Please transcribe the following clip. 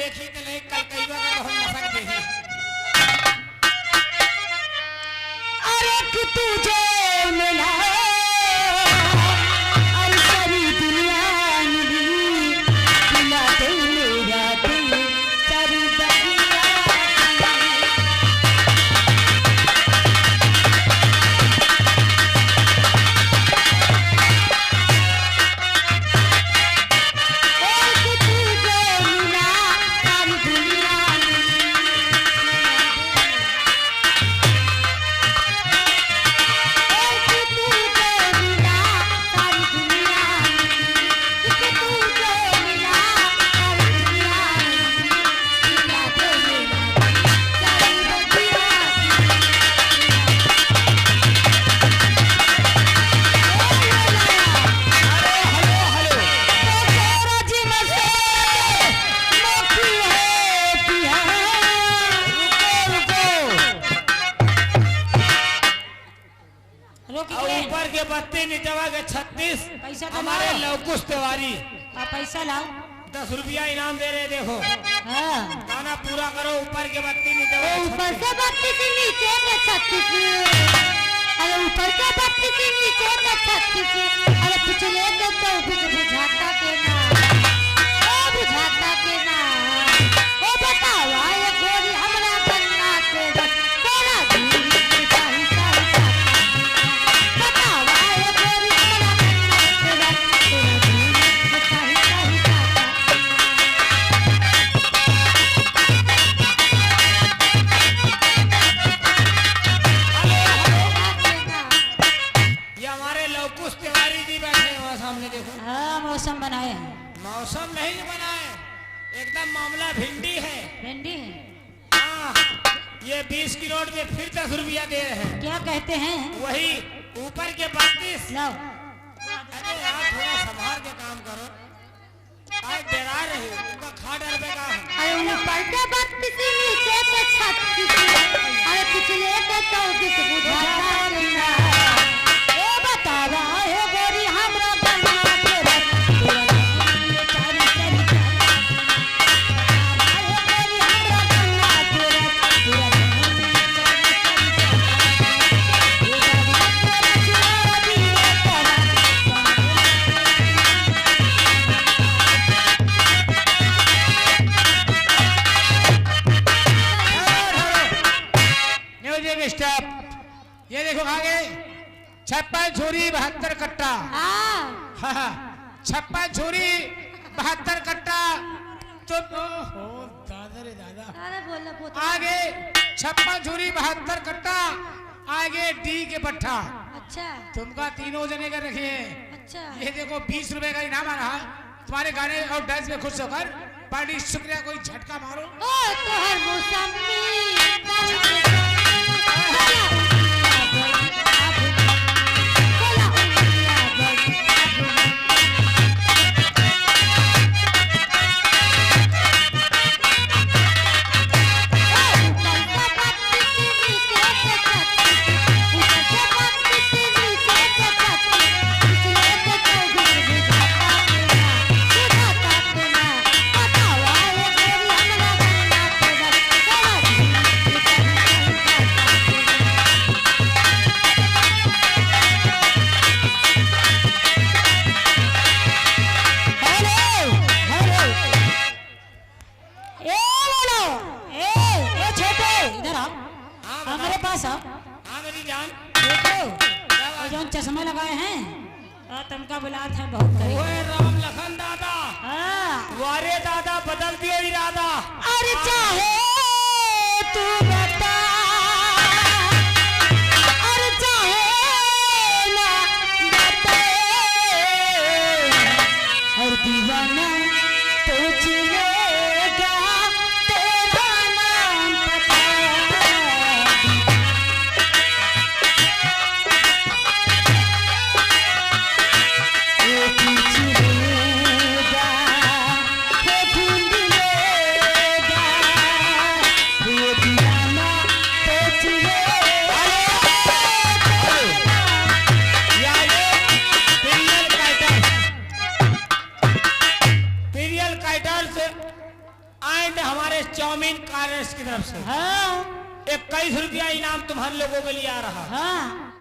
देखी तो नहीं कल कई बार तो हम मसक देखी। अरे कि तुझे मिला अरे सारी दुनिया मिली, खिला दे मेरा दिल सारी दुनिया। एक तुझे मिला सारी दुनिया मिली, एक तुझे मिला सारी दुनिया मिली, एक तुझे मिला सारी दुनिया मिली, खिला दे मेरा दिल सारी दुनिया। अरे हेलो हेलो। रुको रुको। और ऊपर के बत्ती नीचवा के 36 पैसा तो हमारे लाओ। लवकुश तिवारी पैसा लाओ। 10 रुपया इनाम दे रहे। देखो हाँ। गाना पूरा करो। ऊपर के बत्ती नीचवा के ऊपर 36। से 32 नीचे के 36, अरे ऊपर के 32 नीचे के 36, अरे पिछले के 24 बुझाता के ना, ओ बुझाता के ना, ओ बतावा ये गोरी हमरा गन्ना के रस तोरा दूरी के चाही चाही चाही। बतावा ये गोरी हमरा गन्ना के रस तोरा दूरी के चाही चाही चाही। Hello hello. के ना। ये हमारे लवकुश तिवारी जी बैठे हैं वहाँ सामने देखो। हाँ मौसम बनाए हैं। मौसम नहीं बनाए, एकदम मामला भिंडी है। भिंडी है। हाँ ये 20 की नोट में फिर 10 रुपया दे रहे हैं। क्या कहते हैं? वही ऊपर के 32। लाओ। अरे यार थोड़ा संभाल के काम करो, आज डरा रहे हो उनका खा डर पे का हम। अरे ऊपर के 32 नीचे के 36, अरे पिछले के 24 बुझाता के ना, ओ बतावा हे गोरी हमरा गन्ना के रस तोरा दूरी चारी चारी चारी। बतावा हे गोरी हमरा गन्ना के रस तोरा दूरी चारी चारी चारी। ओ बाबा तेरा चुरा दिए तोरा। Music stop. ये देखो आगे 56 छुरी 72 कट्टा। हाँ। हाँ, 56 छुरी 72 कट्टा तो ओहो दादा रे दादा। अरे बोलो पोता। आगे 56 छुरी 72 कट्टा, आगे डी के पट्टा। अच्छा। तुमका तीनों जने का रखे हैं। अच्छा। ये देखो 20 रुपए का इनाम आ रहा तुम्हारे गाने और डांस में खुश होकर। पार्टी शुक्रिया, कोई झटका मारो। ओ तोहर मौसमी दारू के गोला उंगलियां बड़ी आभुनी, गोला उंगलियां बड़ी आभुनी। ओ ऊपर से 32 नीचे के 36, ऊपर से 32 नीचे के 36, पिछले के 24 बुझाता के ना, बुझाता के ना, बतावा ये गोरी हमरा गन्ना के रस तोरा दूरी के चाही चाही चाही के ना। हेलो हेलो, ए बोलो, ए ए छोटे इधर आओ। हाँ, हमारे पास आओ। हाँ मेरी जान। देखो और जो चश्मा लगाए हैं और तुमका बुलाते हैं बहुत करीब। ओए राम लखन दादा। हाँ। वारे दादा बदल दियो इरादा। अरे चाहे तू बता, अरे चाहे ना बता, हर दीवाना पूछ लेगा तेरा नाम पता। वो पूछ लेगा, वो ढूंढ लेगा, वो दीवाना। एंड हमारे चाउमीन कार्नर्स की तरफ से हाँ 21 रुपया इनाम तुम्हारे लोगों के लिए आ रहा। हाँ।